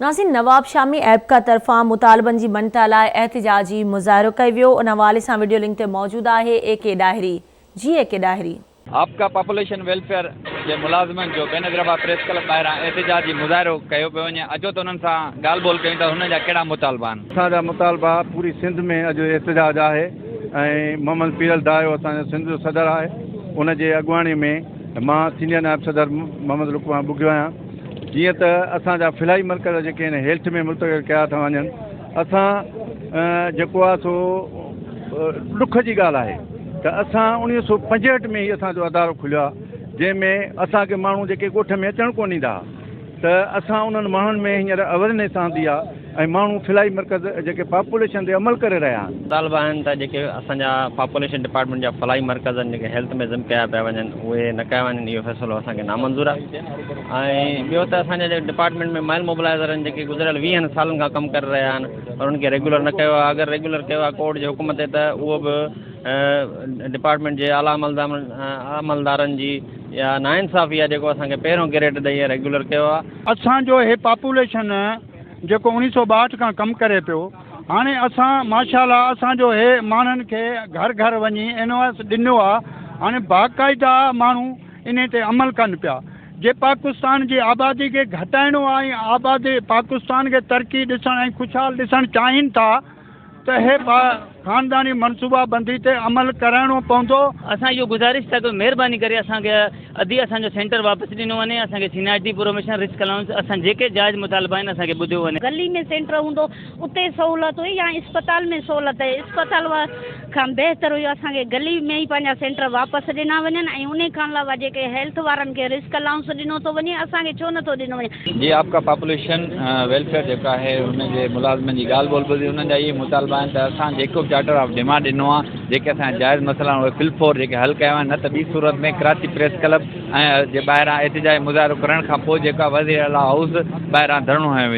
ناظرين نوابشاهه ۾ ايپڪا طرفان مطالبن جي مڃتا لاء احتجاجي مظاهرو ڪيو ويو ان حوالي سان وڊيو لنڪ تي موجود آهي اي ڪي ڏاهري جي اي ڪي ڏاهري. آپڪا پاپوليشن ويلفيئر جي ملازمن جو بينظيرآباد پريس ڪلب ٻاهران احتجاجي مظاهرو ڪيو پيو وڃي اچو ته انهن سان ڳالهه ٻولهه ڪيون ته هنن جا ڪهڙا مطالبا آهن. اسان جا مطالبا پوري سنڌ ۾ اڄ احتجاج آهي ۽ محمد پيرل دايو اسان جو سنڌ جو صدر آهي ان جي اڳواڻي ۾ مان سينيئر نائب صدر محمد لقمان ٻگهيو آهيان. جيئن ته اسان جا فلاحي مرڪز جيڪي آهن هيلٿ ۾ منتقل ڪيا ٿا وڃن اسان جيڪو آهي سو ڏک جي ڳالهه آهي ته اسان اوڻيهه سو 65 ۾ هي اسان جو ادارو کليو آهي جنهن ۾ اسان کي ماڻهو جيڪي ڳوٺ ۾ اچڻ ڪونه ڏيندا هئا ته اسان انهن ماڻهن ۾ هينئر اويرنيس آندي آهي ۽ ماڻهو فلاحي مرڪز جيڪي پاپوليشن تي عمل ڪري رهيا آهن. مطالبا آهن ته جيڪي اسان جا پاپوليشن ڊپارٽمينٽ جا فلاحي مرڪز آهن جيڪي هيلٿ ۾ ضم ڪيا پيا وڃن اهي نه ڪيا وڃن اهو فيصلو اسان کي نامنظور آهي ۽ ٻيو ته اسان جا جيڪي ڊپارٽمينٽ ۾ مائل موبلائزر آهن جيڪي گذريل ويهن سالن کان ڪم ڪري رهيا آهن پر انهن کي ريگيولر نه ڪيو آهي اگر ريگيولر ڪيو آهي ڪورٽ جي حڪم تي ته اهو به ڊپارٽمينٽ جي اعليٰ عملدارن جي اها ناانصافي آهي جيڪو اسان کي پهريون گريڊ ڏئي ريگيولر ڪيو آهي. اسان جو هي پاپوليشن جيڪو 1962 کان ڪم ڪري پيو هاڻي اسان ماشاء الله اسان جو هي ماڻهن کي گهر گهر وڃي اين او ايس ڏنو آ هاڻي باقاعده ماڻهو انهي تي عمل ڪن پيا جي پاڪستان جي آبادي کي گهٽائڻو آ ۽ آبادي پاڪستان کي ترقي ڏسڻ ۽ خوشحال ڏسڻ چاهين ٿا ته هي خانداني منصوبه بندي تي عمل ڪرائڻو پوندو. اسان اهو گذارش ٿا ڪيون مهرباني ڪري اسان کي ادي اسان جو سينٽر واپس ڏنو وڃي اسان کي سينارٽي پروميشن رسڪ الائونس اسان جيڪي جائز مطالبا آهن اسان کي ٻڌيو وڃي. گلي ۾ سينٽر هوندو اتي سهولت هئي يا اسپتال ۾ سهولت هئي اسپتال کان بهتر هيو اسان کي گلي ۾ ئي پنهنجا سينٽر واپس ڏنا وڃن ۽ انهي کان علاوه جيڪي هيلٿ وارن کي رسڪ الائونس ڏنو ٿو وڃي اسان کي ڇو نٿو ڏنو وڃي. جي آپڪا پاپوليشن ويلفيئر جيڪو آهي ان جي ملازمن جي ڳالهه ٻولهه ٻڌي انهن جا اهي مطالبا آهن ته اسان جيڪو به چارٽر آف ڊيمانڊ ڏنو آهي جيڪي اسان جا جائز مسئلا آهن اهي في الفور جيڪي حل ڪيا وڃن نه ته ٻي صورت ۾ ڪراچي پريس ڪلب ۽ جي ٻاهران احتجاجي مظاهرو ڪرڻ کان پوء جيڪو آهي وزير اعليٰ هائوس ٻاهران ڌرڻو هنيو ويندو.